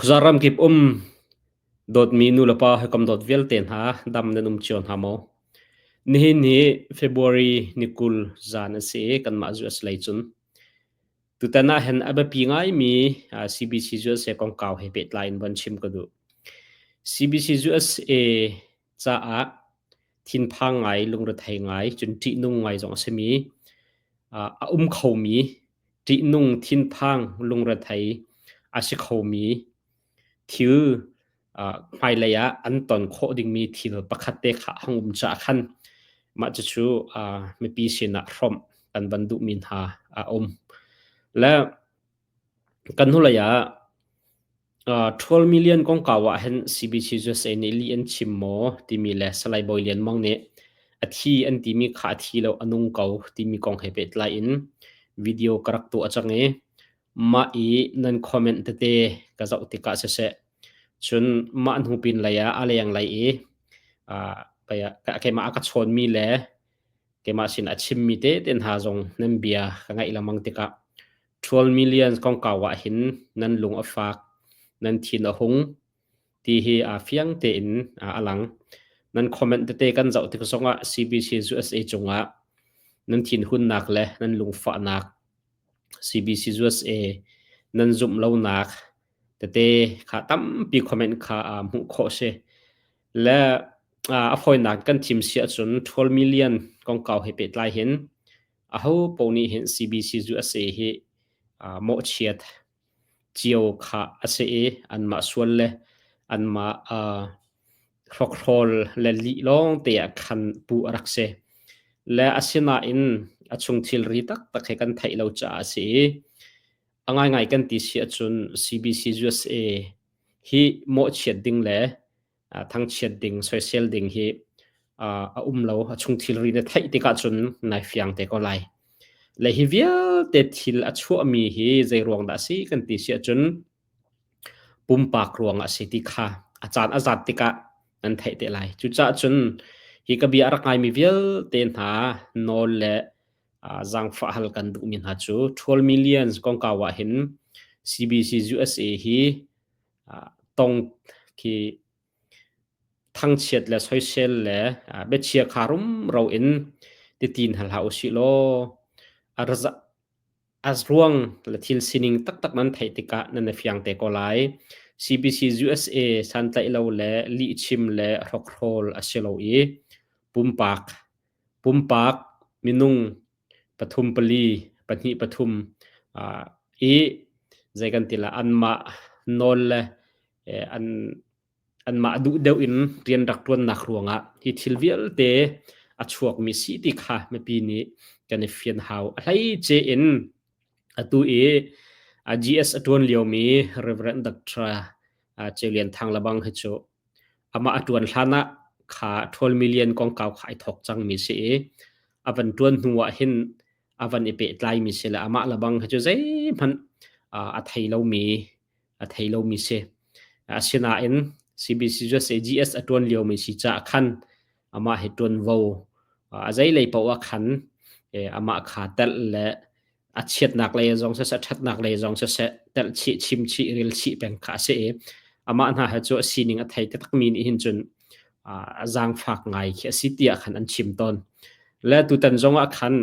Khuaza ramkip um dawtmi nulepa hawikom dawt vialte hna dam nan um cio hna maw? Nihin hi February ni 20 zan a si i kanmah US lei cun tutan ah hin a biapi ngaimi CBC USA kongkau he pehtlai in von chim ka duh. CBC USA caah thinphang ngai, lungrethei ngai, cun ṭihnung ngai zong a simi a um khomi ṭihnung, thinphang, lungrethei a si khomi thil hmailei ah an ton khawh dingmi thil pakhat te kha a hung um caah khan mah cucu mipi sinah hrawmh kan van duhmi hna a um. Le kan hnulei ah 12 million kongkau ah hin CBC USA nih lih an chim maw timi le Salai Bawi Lian Mang nih a thi an timi kha a thi lo a nung ko timi kong he pehtlai in video ka rak tuah cang i mah i nan comment tete ka zoh tikah siseh cun mah hnu pin lei ah a leng lei i keimah a ka chawnmi le keimah sin a chimmi tete hna zong nan bia ka ngaih lengmang tikah 12 million kongkau ah hin nan lung a fak, nan thin a hung ti hi aa fiang tein a lang. Nan comment tete kan zoh tik zongah CBC USA cungah nan thinhunnak le nan lungfahnak CBC USA nan zumh lonak tete kha tampi comment kha hmuh khawh si. Le a fawinak kan thim si ahcun 12 million kongkau he pehtlai hin aho paoh nih hin CBC USA hi mawhchiat cio kha a si i anmah sual le anmah hrokhrawl le lih lawng te ah khan puh a rak si. Le asinain a chung thilri taktak he kan theih lo caah a si i a ngaingai kan ti si ahcun CBC USA hi mawhchiat ding le thangchiat ding soisel ding hi a um lo. A chung thilri na theih tikah cun nai fiang te ko lai. Le hi vialte thil a chuahmi hi zei ruang dah a si kan ti si ahcun pumpak ruang ah a si ti kha a caan a zat tikah nan theih te lai. Cucaah cun hi ka bia a rak ngaimi vialte hna nawl le zaangfah hal kan duhmi hna cu 12 millions kongkau ah hin CBC USA hi tong khi thangchiat le soisel le biachia kha rumro in titin hal hlah usih law a ruang le thil sining taktak nan theih tikah nan i fiang te ko lai. CBC USA santlaih lo le lihchim le hrokhrawl a si lo i pumpak pumpak minung pathum pali pahnih pathum i zei kan ti la anmah nawl le an anmah duh deuh in rian rak ṭuannak ruangah hi thil vialte a chuakmi si ti kha mipi nih kan i fian hau. A hleice in atu i GS a ṭuan liomi Reverend Dr. Ceu Lian Thang lebang hi cu amah a ṭuan hlan ah kha 12 million kongkau kha ai thawk cangmi si i a van ṭuan hnu ah hin a van i pehtlaimi si le amah lebang hi cu zeihmanh a thei lomi a thei lomi si. Asinain CBC USA GS a ṭuan liomi si caah khan amah hi ṭuanvo a zeilei paoh ah khan amah kha telh le a chiatnak lei zong siseh, a ṭhatnak lei zong siseh, telh chih, chim chih, ril chih peng kha a si i amah hna he cu a sining a thei taktakmi nih hin cun a zaangfak ngai khi a si tiah khan an chim tawn. Le tutan zong ah khan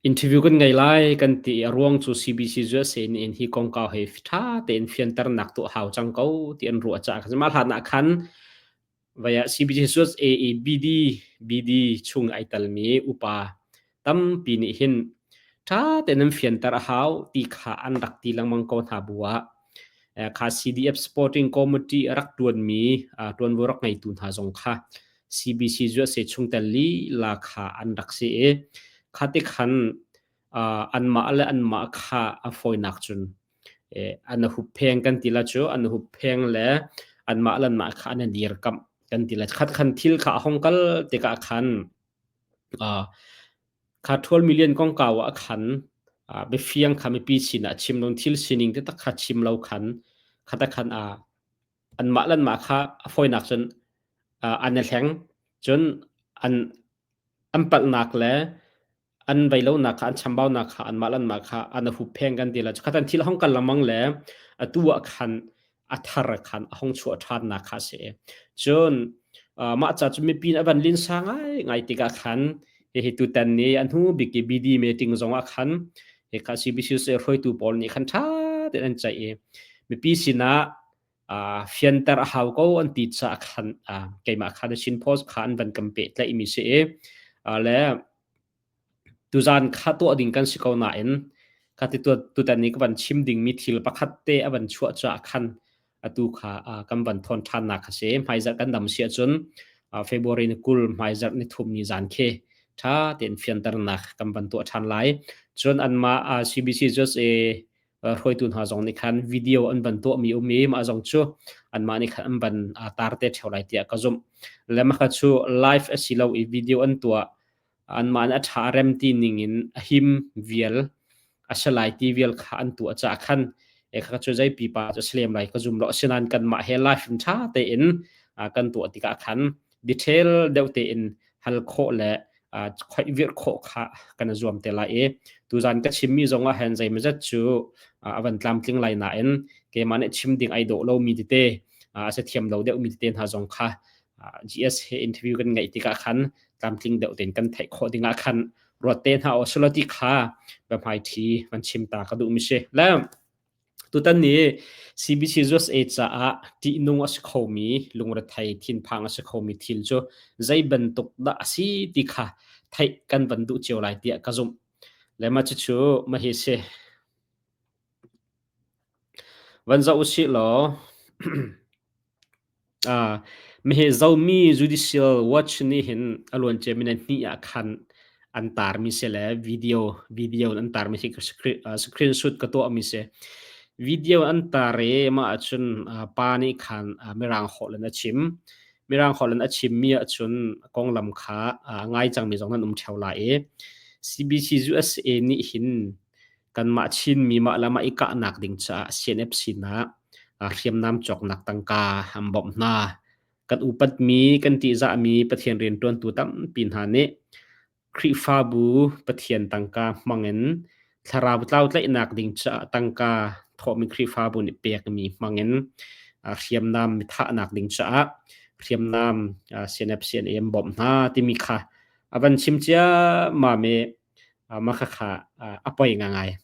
interview kan ngei lai kan ti i a ruang cu CBC USA nih hin hi kongkau hi ṭha tein fianternak tuah hau cang ko ti an ruah caah khan mah hlan ah khan Vai ah CBC USA i BD BD chung ai telmi upa tampi nih hin ṭha tein an fianter a hau ti kha an rak ti lengmang ko hna bu ah kha CDF Sporting Committee a rak ṭuanmi ṭuanvo rak ngeitu hna zong kha CBC USA chungtel lila kha an rak si i kha ti khan anmah le anmah kha a fawinak cun an huppheng kan ti la cu an huppheng le anmah le anmah kha an i dirkamh kan ti la. Khat khan thil kha a hong kal tikah khan kha 12 million kongkau ah khan biafiang kha mipi sinah chim lo thil sining te tak kha chim lo khan khata khan anmah le anmah kha a fawinak cun an i hleng cun an an palhnak le An vei lonak kha an chambaunak kha anmah le anmah kha an hup pheng kan ti la. Khatan thil hong kal lengmang le atu ah khan a thar khan a hong chuah ṭhannak kha a si. Cun mah ca cu mipi a van linsa ngai ngai tikah khan hihi tutan ni an hnu bik i BD meeting zong ah khan hika CBCUSA hruaitu pawl nih khan ṭha tein an ceih i mipi sinah fianter a hau ko an ti caah khan keimah kha The Chin Post kha an van kan pehtlaihmi si i le Tuzaan kha tuah ding kan si ko nain ka ti tutan i ka van chim dingmi thil pakhat te a van chuah caah khan atu kha kan van thawn ṭhannak a si. Hmaizarh kan dam si ahcun February ni 20 hmaizarh ni thum ni zan khi ṭha tein fianternak kan van tuah ṭhan lai. Cun anmah CBC Just i hruaitu hna zong nih khan video an van tuahmi um i mah zong cu anmah nih khan an van tar te ṭheo lai tiah ka zumh. Le mah kha cu live a si lo i video an tuah anmah nih a ṭha a rem ti ning in a him vial a si lai ti vial kha an tuah caah khan e kha cu zei pipa cu a si lem lai ka zum lo asinain kanmah he live in ṭha tein kan tuah tikah khan detail deuh tein hal khawh le khoih virh khawh kha kan i zuam te lai i tuzan ka chimmi zong ah hin zeimawzat cu a van tlamtling lai nain keimah nih chim ding ai dawh lomi tete a si thiam lo deuhmi tete hna zong kha GS he interview kan ngeih tikah khan tlamtling deuh tein kan theih khawh dingah khan ruat te hna aw sulati kha biahmaiṭhi van chim ta ka duhmi si. Le tutan ni CBC USA caah ṭihnung a si khomi lungrethei thinphang a si khomi thil cu zei bantuk dah a si ti kha theih kan van duh cio lai tiah ka zumh. Le mah cucu mah hi si. Van zoh usih law Mihi Zomi Judicial Watch nih hin a luancia minute hnih ah khan an tarmi si le video video an tarmi si screenshot ka tuahmi si. Video an tar i mah ahcun pa nih khan Mirang holh in a chim. Mirang holh in a chimmi ahcun konglam kha a ngai cangmi zong nan um ṭheo lai i CBC USA nih hin Kanmah Chinmi mah le mah i kahnak ding caah CNF sinah hriamnam cawknak tangka an bawmh hna. Kan upatmi, kan ṭihzahmi Pathian rianṭuantu tampi hna nih Khrihfabu Pathian tangka hmangin thlarau tlau tlaihnak ding caah tangka thawhmi Khrihfabu nih pekmi hmangin hriamnam mithahnak ding caah hriamnam CNF CNA an bawmh hna timi kha a van chim ciammam i mah khakha a poi ngangai.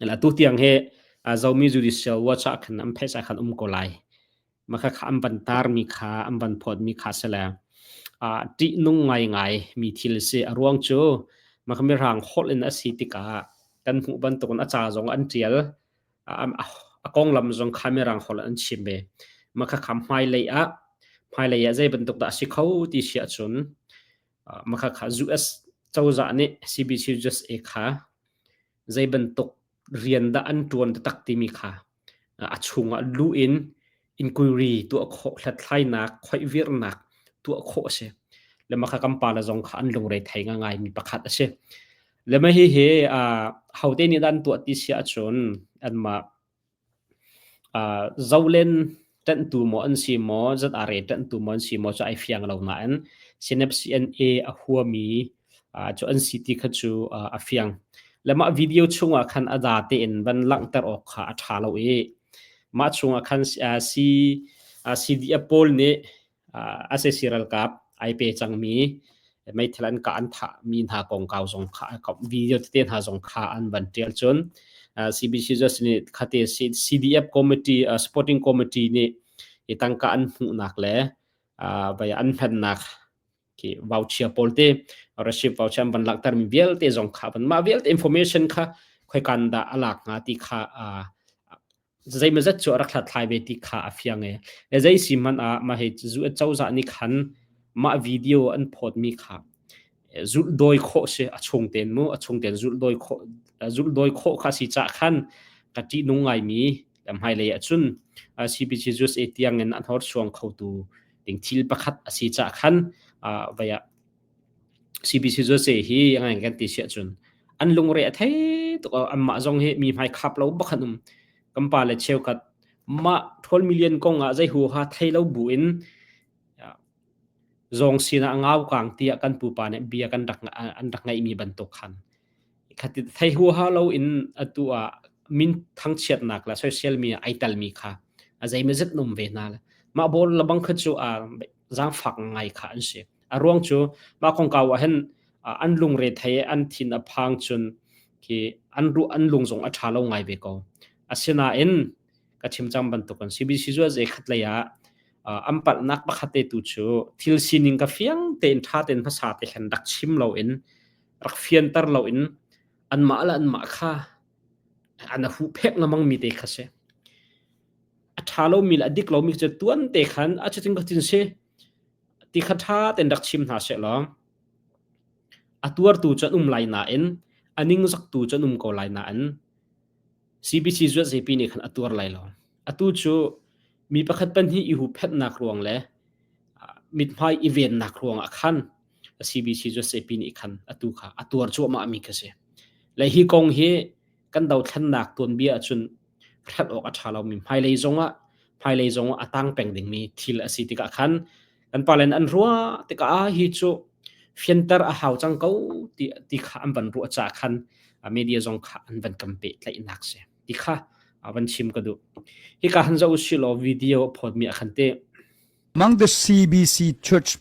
Atu tiang hi Zomi Judicial Watch ah khan an phaisa khan um ko lai. Mah khakha an van tarmi kha an van phawtmi kha si le ṭihnung ngaingai mi thil si. A ruang cu mah kha mirang holh in a si tikah kan hmuh bantukin a ca zong an ṭial. A konglam zong kha mirang holh an chim ve. Mah khakha hmailei ah hmailei ah zei bantuk dah a si kho ti si ahcun Mah kha US cozah nih CBC USA kha zei bantuk rian dah an ṭuan taktak timi kha a chungah luh in inquiry tuah khawh, hlathlainak, khoihvirnak tuah khawh a si. Le mah kha kan pale zong kha an lungre thei ngaingaimi pakhat a si. Le mah hihi hote nih dah an tuah ti si ahcun anmah Zolen ṭanhtu maw an si maw, ZRA ṭanhtu maw an si maw cu ai fiang lo nain CNA a huami cu an si ti kha cu a fiang. Le mah video chungah khan a da tein van langhter awk kha a ṭha lo i mah chungah khan CDF pawl nih sac ralkap ai pe cangmi meithal an kah an thahmi hna kongkau zong kha video tete hna zong kha an van ṭial cun CBC just nih khate CDF committee supporting committee nih i tangka an hmuhnak le vai an hmannak khi voucher pawl te receipt voucher an van langhtermi vialte zong kha van mah vialte information kha khoikan dah a lak hnga ti kha zeimawzat cu a rak hlathlai ve ti kha a fiang i le zei si hmanh ah mah hi cozah nih khan mah video an phawtmi kha zulh dawi khawh si a chung tein mu a chung tein zulh dawi khawh zulh dawi khawh kha si cah khan ka ṭihnung ngaimi hmailei ahcun CBC USA tiang in an horsuang khotu ding thil pakhat a si cah khan vai ah CBC USA hi ngai kan ti siah cun an lungre a thei tuk anmah zong hi mi hmai khap lo bak an um kan pa le cheukhat mah 12 million kong ah zei huha thei lo bu in. Zawng sinah ngau kang tiah kan pupa nih bia kan rak an rak ngeihmi bantuk khan khati thei huaha lo in atu ah min thangchiatnak le social media ai telmi kha a zeimazet num ve hna le mah bol labang kha cu a zaangfak ngai kha an si. A ruang cu mah kongkau ah hin an lungre thei an thin a phang cun khi an ruh an lung zong a ṭha lo ngai ve ko. Asinain ka chim cang bantukin CBC cu zei khat lei ah an palhnak pakhat te tu cu thil sining ka fiang tein ṭha tein hmasa te khan rak chim loin rak fianter loin anmah le anmah kha an huhphek lengmang mi te kha si. A ṭha lomi le a dik lomi cu tuan te khan a cutin ka tin si ti kha ṭha tein rak chim hna seh law a tuartu cu an um lai nain a ningzaktu cu an um ko lai nain CBC zuatzepi nih khan a tuar lai lo. Atu cu mi pakhat pahnih i huhphenhnak ruang le mithmai i vennak ruangah khan CBC zuatzepi nih khan atu kha a tuar cuahmah mi kha si. Le hi kong hi kan dothlennak tuanbia ahcun hrelh awk a ṭha lomi hmailei zongah hmailei zongah a tang peng dingmi thil a si tikah khan kan pale an ruah tikah ah hi cu fianter a hau cang ko ti ti kha an van ruah caah khan media zong kha an van kan pehtlaihnak si ti kha van chim ka duh. Hika han zoh usih law video a phawtmi ah khan te Among the CBC church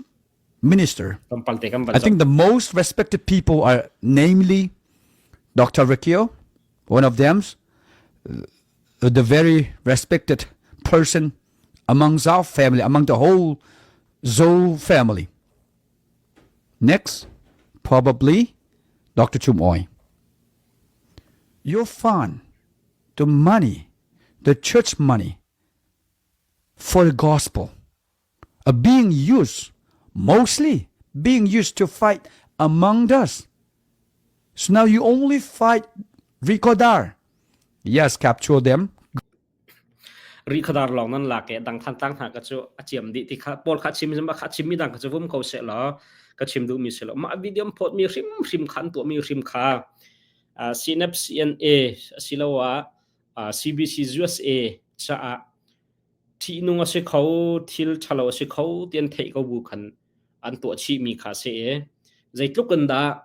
minister, I think the most respected people are namely Dr. Riccio, one of them, the very respected person among our family, among the whole Zhou family. Next, probably Dr. Chum Oi. Your fund, the money, the church money for the gospel are being used, mostly being used to fight among us. So now you only fight Rikodar. Yes, capture them. Rihkhawdar lawng nan lak i dang Thantlang hna kha cu a ciam dih ti kha pawl kha chim kha chimmi dang kha cu vum ko seh law ka chim duhmi si lo. Mah video phawtmi hrimhrim kha an tuahmi hrim kha CNF CNA asiloah CBC USA caah ṭihnung a si kho, thil ṭhalo a si kho ti an theih ko bu khan an tuah chihmi kha a si i zeitluk in dah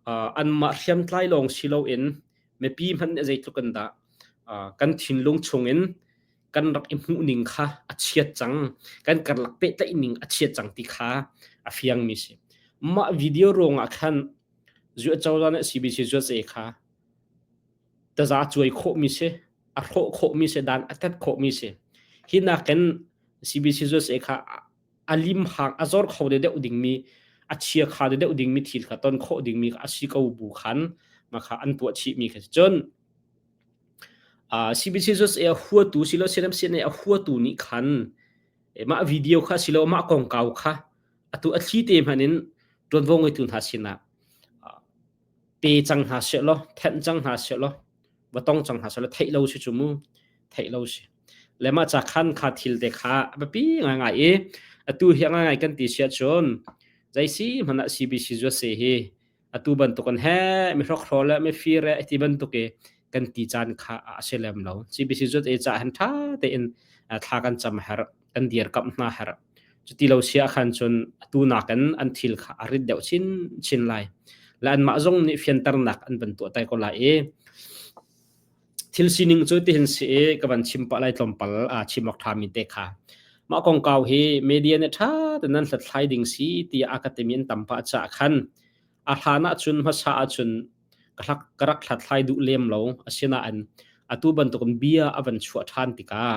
anmah hriamtlai lawng si loin mipi hmanh nih zeitluk in dah kan thinlung chungin kan rak i hmuh ning kha a chiat cang, kan karlak pehtlaih ning a chiat cang ti kha a fiangmi si. Mah video ruangah khan cozah nih CBC zuatse kha taza cuai khawhmi si, a hrawh khawhmi si, dan a tet khawhmi si. Hi nakin CBC zuatse kha a lim hang a zor kho de deuh dingmi a chia kha de deuh dingmi thil kha ton khawh dingmi a si ko bu khan ma kha an tuah chih mi kha si cun CBC zus e a huatu silo CNM CNA a huatu nih khan mah video kha silo mah kongkau kha atu a thli te hman in tuanvo ngeitu hna sinah pe cang hna seh law thenh cang hna seh law va tong cang hna seh law theih lo si cu mu theih lo si le mah ca khan kha thil te kha a biapi ngaingai i atu hi ngaingai kan ti siah cun zeisi hmanh ah CBC zuase hi atu bantuk an he mi hrokhrawl le mi fir e ti bantuk i kan ti caan kha a si lem lo CBC zuat e ca han tha tein thla kan cam her kan dirkamh hna her cuti lo sia khan cun atu nakin an thil kha a rit deuh chin chin lai le anmah zong nih fianternak an van tuah tai ko lai i thil sining cu tihin si i ka van chim pah lai tlawmpal a chim awk ṭhami te kha mah kongkau hi media nih ṭha tein nan hlathlai ding si tiah a ka timi an tam pah caah khan a hlan ahcun hmasa ahcun ka rak hlathlai duh lem lo asinain atu bantukin bia a van chuah ṭhan tikah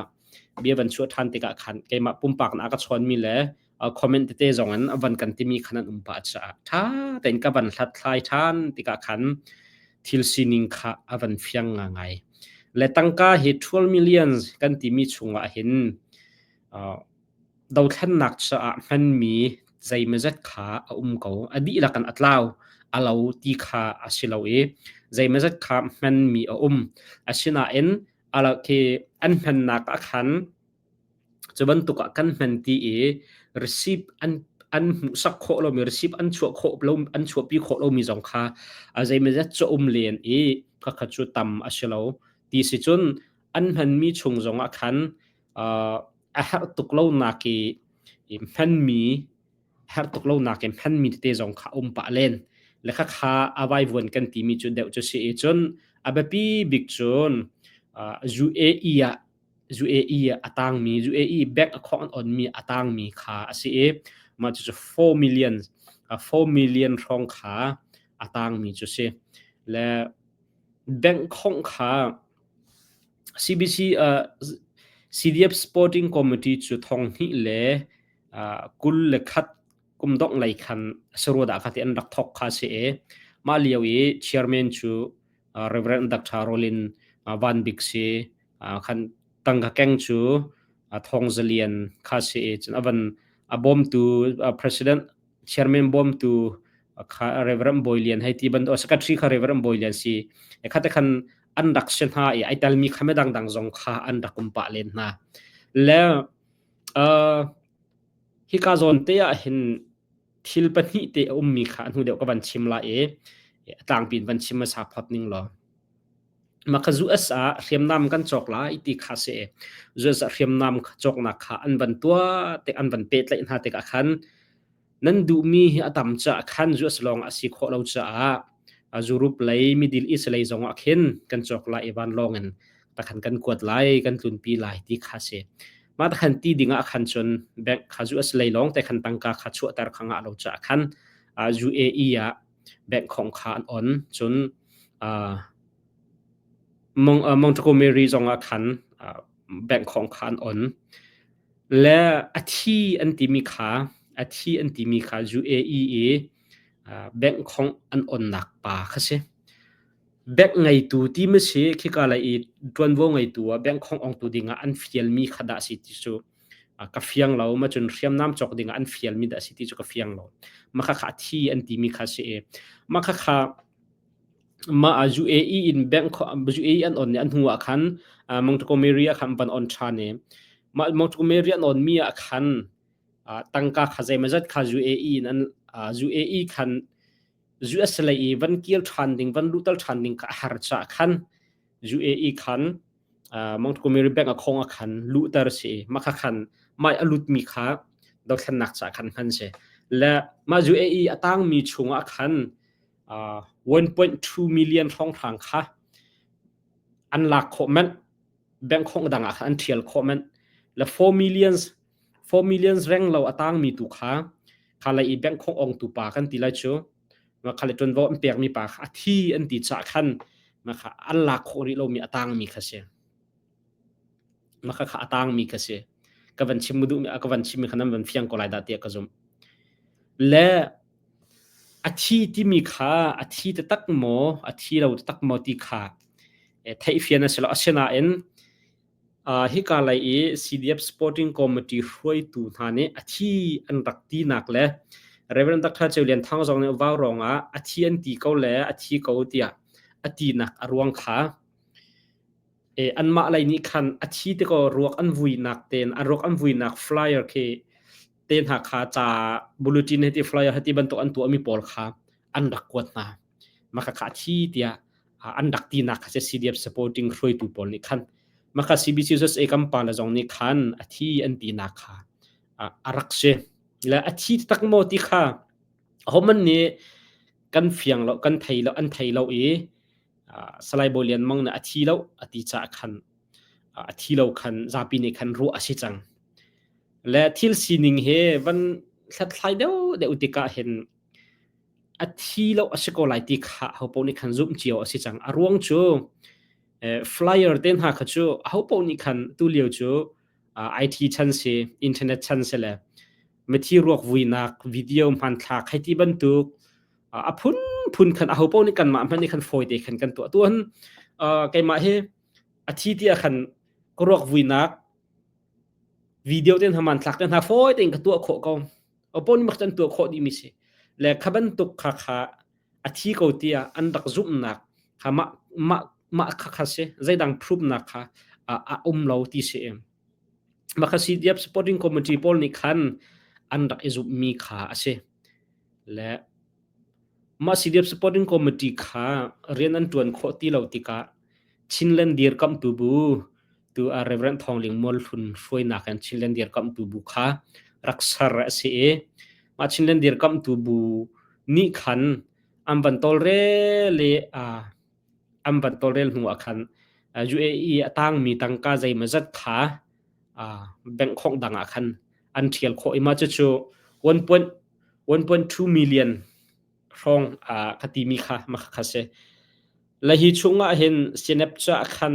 bia van chuah ṭhan tikah khan keimah pumpak na ka chawnmi le comment tete zong in van kan timi khan an um pah caah ṭha tein ka van hlathlai ṭhan tikah khan thil sining kha a van fiang ngai le tangka hi 12 millions kan timi chungah hin dothlennak caah hmanmi zeimazet kha a um ko a dihlak in a tlau a lo ti kha a si lo i zeimazet kha hmanmi a um asinain ala khi an hmannak ah khan cu bantuk ah kan hman ti i receipt an an hmuhsak khawh lomi receipt an chuah khawh lo an chuahpi khawh lomi zong kha a zeimazet cu um len i khakha cu tam a si lo ti si cun an hmanmi chung zong ah khan a herh tuk lo nak i hmanmi. Herh tuk lo nakin hmanmi tete zong kha um pah len. Le khakha a vaivuan kan timi cu deuh cu si i cun a biapi bik cun UAE ah UAE ah a tangmi UAE bank account an onmi a tangmi kha a si i mah cucu 4 million hrawng kha a tangmi cu si. Le bank khongh kha CBC CDF Sporting Committee cu thong hnih le 21 kum dongh lei khan saruat ah kha ti an rak thawk kha si i mah lio i chairman cu Reverend Dr. Rolin Van Bik si khan tangka keng cu Thawng Za Lian kha si i cun a van a bawmtu president chairman bawmtu kha Reverend Bawi Lian hei ti bantuk secretary kha Reverend Bawi Lian si kha te khan an rak si hna i ai telmi kha midang dang zong kha an rak um pah len hna le Hika zawn te ah hin thil pahnih te a ummi kha a hnu deuh ka van chim lai i a tlangpi in van chim hmasa phot ning law. Mah kha US ah hriamnam kan cawk lai ti kha si. US ah hriamnam cawknak kha an van tuah tik an van pehtlaih hna tikah khan Nan duhmi hi a tam caah khan zu a si lawng a si khawh lo caah Europe lei Middle East lei zong ah khin kan cawk lai i vanlawng in takhan kan kuat lai kan tlunpi lai ti kha si. Mah takhan ti ding ah khan cun bank kha US lei lawng te khan tangka kha chuahter kha ngah lo caah khan UAE ah bank khong kha an on cun Montgomery zong ah khan bank khong kha an on. Le a thi an timi kha a thi an timi kha UAE i bank khongh an onnak pa kha si. Bank ngeitu ti ma si khika lei i ṭuanvo ngeitu ah bank khongh ongtu dingah an fialmi kha dah si ti cu ka fiang lo. Ma cun hriamnam cawk dingah an fialmi dah si ti cu ka fiang lo. Mah khakha a thi an timi kha si i mah khakha Mah ah UAE in bank UAE an on i an hnu ah khan Montgomery ah khan van on ṭhan i mah Montgomery an on mi ah khan tangka kha zeimawzat kha UAE in an UAE khan US lei i van kir ṭhan ding van luhter ṭhan ding kha a har caah khan UAE khan Montgomery Bank a khong ah khan luhter si i mah kha khan mah a lutmi kha dothlennak caah khan hman si. Le mah UAE a tangmi chungah khan 1.2 million hrawnghrang kha an lak khawh manh bank khong dang ah khan an thial khawh manh le 4 millions 4 millions reng lo a tangmi tu kha kha lai i bank khong ong tu pa kan ti lai cu ma kha le ṭuanvo an pekmi pa kha a thi an ti cha khan ma kha an lak khawh rih lomi a tangmi kha si ma kha kha a tangmi kha si ka van chim duh ka van chim mi kha nan van fiang ko lai dah tiah ka zumh le A thi timi kha a thi taktak maw, a thi lo taktak maw ti kha theihfian a si lo. Asinain hika lei i CDF Sporting Committee hruaitu hna nih a thi an rak tinak le Reverend Dr. Ceu Lian Thang zong nih vaurawng ah a thi an ti ko le a thi ko tiah a tinak a ruang kha anmah lei nih khan a thi ti ko ruak an vuinak tein a ruak an vuinak flyer khi te hna kha ca bulletin heti flyer heti bantuk an tuahmi pawl kha an rak kuat hna. Maka kha thi tiah an rak tinak kha CDF supporting hruaitu pawl nih khan maka CBC USA kan pa le zong nih khan a thi an tinak kha a rak si. Le a thi tak maw ti kha homan nih kan fiang lo kan thei lo an thei lo i Salai Bawi Lian Mang nih a thi lo a ti caah khan a thi lo khan zapi nih khan ruah a si cang. Le thil sining he van hlathlai deuh deuh tikah hin a thi lo a si ko lai ti kha hopaoh nih khan zumh cio a si cang. A ruang cu flyer te hna kha cu ahopaoh nih khan tu lio cu IT chan si, internet chan si le mithi ruak vuinak video hmanthlak hei ti bantuk a phunphun khan ahopaoh nih kanmah hmanh nih khan fawi te khan kan tuah. Tuan keimah hi a thi ti ah khan ka ruak vuinak Video te hna hmanthlak te hna fawi tein ka tuah khawh ko. Oppo nih mak an tuah khawh dihmi si. Le kha bantuk kha kha a thi ko tiah an rak zumhnak kha mah mah mah kha kha si. Zeidang proof nak kha a um lo ti si. Mah kha CDF supporting committee pawl nih khan an rak i zumhmi kha a si. Le mah CDF supporting committee kha rian an ṭuan khawh ti lo tikah Chinland dirkamhtu bu tu ah Reverend Thawng Ling Mualhlun hruainak in Chinland dirkamhtu bu kha rak ser a si i Mah Chinland dirkamhtu bu nih khan an van tawlrel i an van tawlrel hnu ah khan UAE a tangmi tangka zeimawzat kha bank khongh dang ah khan an ṭhial khawh i mah cucu 1.2 million hrawng ka timi kha mah kha si. Le hi chungah hin CNF caah khan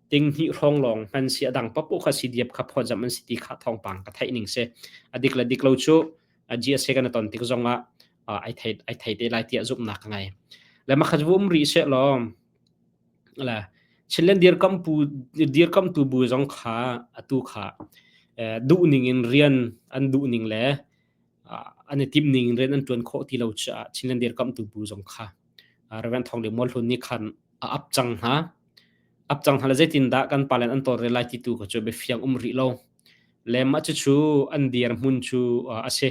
ting hnih hrawng lawng hman si a dang papoh kha CDF kha phawtzamh an si ti kha thawngpang ka theih ning si. A dik le dik lo cu GSA kan ton tik zongah ai thei ai thei te lai tiah zumhnak ka ngei. Le makhat vu um rih seh law la Chinland dirkampu dirkamtu bu zong kha atu kha duh ning in rian an duh ning le an i timh ning in rian an tuan khawh ti lo caah Chinland dirkamtu bu zong kha Reverend Thawng Lian Mual Hlun nih khan a ap cang hna. Ap cang hna le zeitindah kan palen an tawlrel lai ti tu kha cu biafiang um rih lo. Le mah cucu an dirhmun cu a si.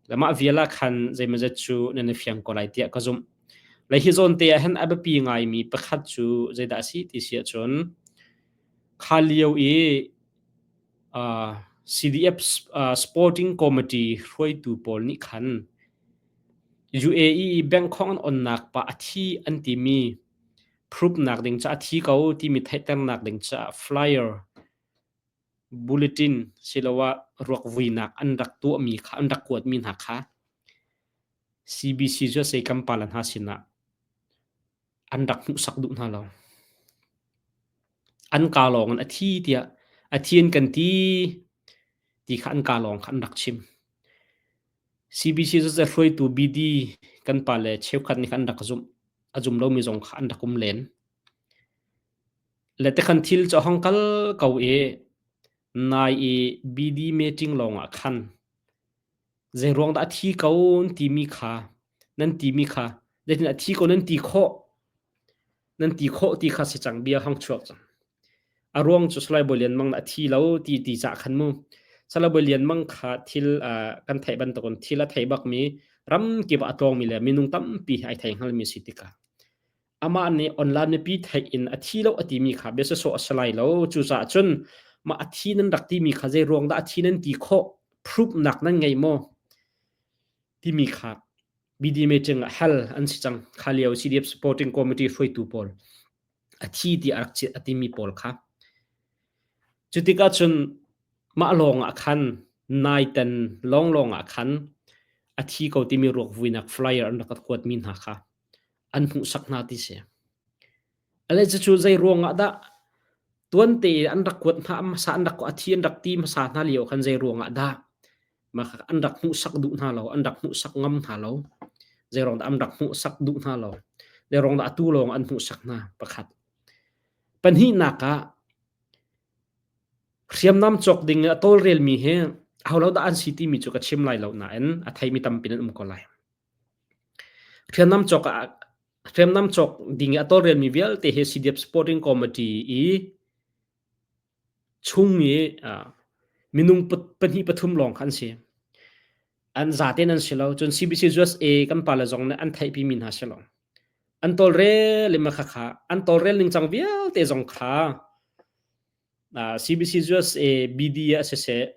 Le mah vial ah khan zeimawzat cu nan i fiang ko lai tiah ka zumh. Le hi zawn te ah hin a biapi ngaimi pakhat cu zeidah a si ti si ahcun kha lio i CDF Sporting Committee hruaitu pawl nih khan UAE i Bangkok an onnak pa a thi an timi proof-nak ding caah a thi ko timi theihternak ding caah flyer bulletin siloah ruakvuinak an rak tuahmi kha an rak kuatmi hna kha CBC USA Kampala hna sinah an rak hmuhsak duh hna lo. An kaa lawng in a thi tiah a thi in kan ti ti kha an kaa lawng kha an rak chim. CBC cu hruaitu BD kan pale cheukhat nih khan an rak zumh. A zum lomi zong kha an rak um len. Le tikhan thil cu a hong kal ko i nai i BD meeting lawngah khan zeiruang dah a thi ko nan timi kha nan timi kha zeitin a thi ko nan ti khawh nan ti khawh ti kha si cang bia hong chuak cang. A ruang cu Salai Bawi Lian Mang a thi lo ti ti cah khan mu. Salai Bawi Lian Mang kha thil kan theih bantukin thil a thei bakmi ram kip ah a tlawngmi le minung tampi ai thei hngalmi si tikah amah nih online mipi theih in a thi lo a timi kha bia sawsawh a si lai lo. Cucaah cun mah a thi nan rak timi kha zei ruang dah a thi nan ti khawh proof nak nan ngei maw timi kha BD meeting ah hal an si cang. Kha lio CDF supporting committee hruaitu pawl a thi ti a rak a timi pawl kha. Cutikah cun mah lawng ah khan naitan lawnglawng ah khan a thi ko timi ruak vuinak flyer an rak kuatmi hna kha an hmuhsak hna ti si. Ale cucu zei ruang ah dah tuante an rak kuat hna hmasa an rak a thi an rak ti hmasa hna lio khan zei ruang ah dah mah an rak hmuhsak duh hna lo an rak hmuhsak ngam hna lo zei ruang dah an rak hmuhsak duh hna lo zei ruang dah atu lawng an hmuhsak hna pakhat pahnihnak ah hriamnam cawk ding a tawlrelmi hi aho lo dah an si timi cu ka chim lai lo nain a theimi tampi nan um ko lai Hriamnam cawk ah hriamnam cawk ding i a tawlrelmi vialte hi CDF Supporting Committee i chung i minung pahnih pathum lawng kha an si. An zaten an si lo. Cun CBC USA kan pale zong nih an theihpimi hna si lo. An tawlrel i kha kha an tawlrel ningcang vialte zong kha CBC USA BD ah siseh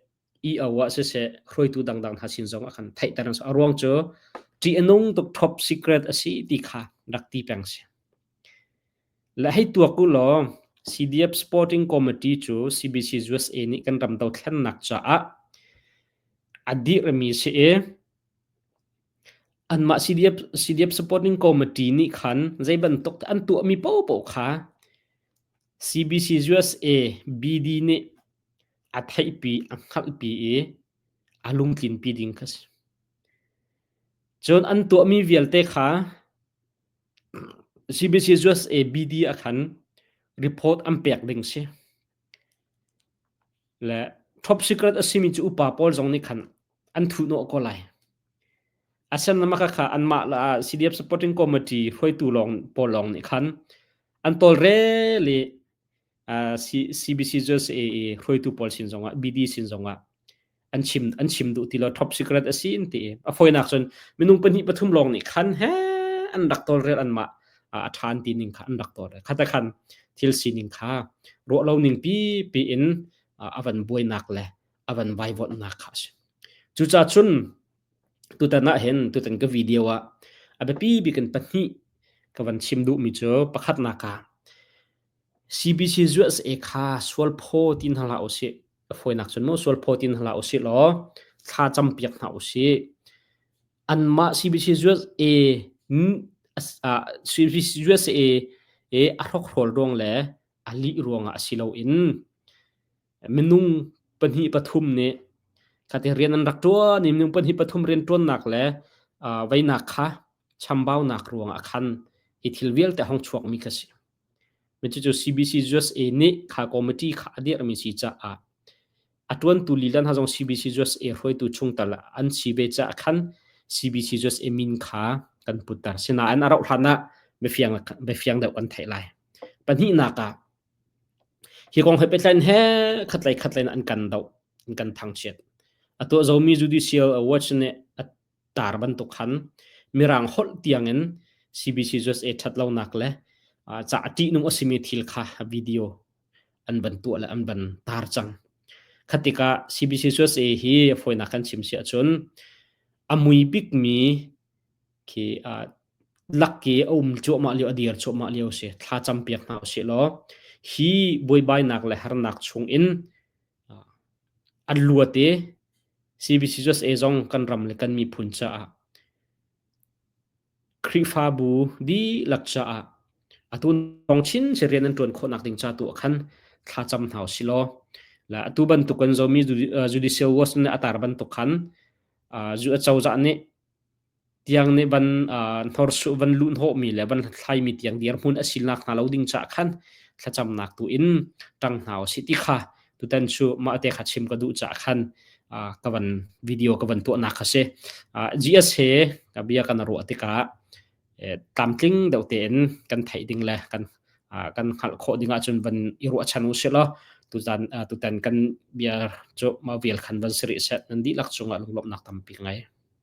EO ah siseh hruaitu dangdang hna sin zong ah khan theihter an si. A ruang cu ṭih a nung tuk top secret a si ti kha rak ti peng si. Le hei tuak u law CDF Sporting Committee cu CBC USA nih kan ram dothlennak caah a dirhmi si i anmah CDF, CDF Supporting Committee nih khan zei bantuk an tuahmi paohpaoh kha CBC USA BD nih a theihpi, a hngalhpi i a lungtlinpi ding kha si. Cun an tuahmi vialte kha CBC USA BD ah khan report an pek ding si. Le top secret a simi cu upa pawl zong nih khan an thuhnawh ko lai. Asian maka kha anmah la CDF supporting committee hruaitu lawng pawl lawng nih khan an tawlrel i CBC USA i hruaitu pawl sin zongah BD sin zongah an chim an chim duh ti lo top secret a si in ti a foinak cun minung pahnih pathum lawng nih khan he an rak tawlrel anmah a ṭhan ti ning kha an rak tawlrel khata khan thil sining kha ruah lo ning pi pi in a van buainak le a van vaivuanhnak kha a si cucaah cun. Tutan ah hin tutan ka video ah a biapi bik in pahnih ka van chim duhmi cu pakhatnak ah CBC USA kha sual phaw ti hna hlah usih. A fawinak cun maw sual phaw ti hna hlah usih law thla campiak hna usih. Anmah CBC USA CBC USA i a hrokhrawl ruang le a lih ruangah si loin minung pahnih pathum nih khati rian an rak ṭuan i minung pahnih pathum rian ṭuannak le veinak kha chambaunak ruangah khan hi thil vialte hong chuakmi kha si. Cucu CBC USA nih kha committee kha a dirhmi si caah a ṭuantu lila hna zong CBC USA hruaitu chungtel an si ve caah khan CBC USA min kha kan putter. Sinain a rauh hlan ah biafiang, biafiang deuh kan theih lai. Pahnihnak ah hi kong he pehtlai he khatlei khatlei in an kan doh, an kan thangchiat. A tuah zomi Judicial Watch nih a tar bantuk khan mirang holh tiangin CBC USA ṭhatlonak le ca ṭihnung a simi thil kha video an van tuah le an van tar cang. Khatikah CBC USA hi fawinak kan chim si ahcun a mui bikmi khi lakki a um cuahmah lio a dir cuahmah lio si thla campiak hna usih law hi buaibainak le harnak chung in an luat i CBC USA zong kan ram le kan miphun caah Khrihfabu dihlak caah atu thawng chin si rian an ṭuan khawhnak ding ca tu ah khan thlacam hna usih law la atu bantuk kan zomi judicial watch nih a tar bantuk khan cozah nih tiang nih van hnorsuh van luhhnawhmi le van hlathlaimi tiang dirhmun a silnak hna lo ding caah khan thlacamnak tu in ṭang hna usih ti kha tutan cu mah te kha chim ka duh caah khan ka van video ka van tuahnak kha si. GS he ka bia kan ruah tikah tlamtling deuh tein kan theih ding le kan kan hngalh khawh ding ahcun van i ruahchan u sih law tutan tutan kan bia cu mah vial khan van si rih seh nan dihlak cungah lunglawmhnak tampi ka ngei.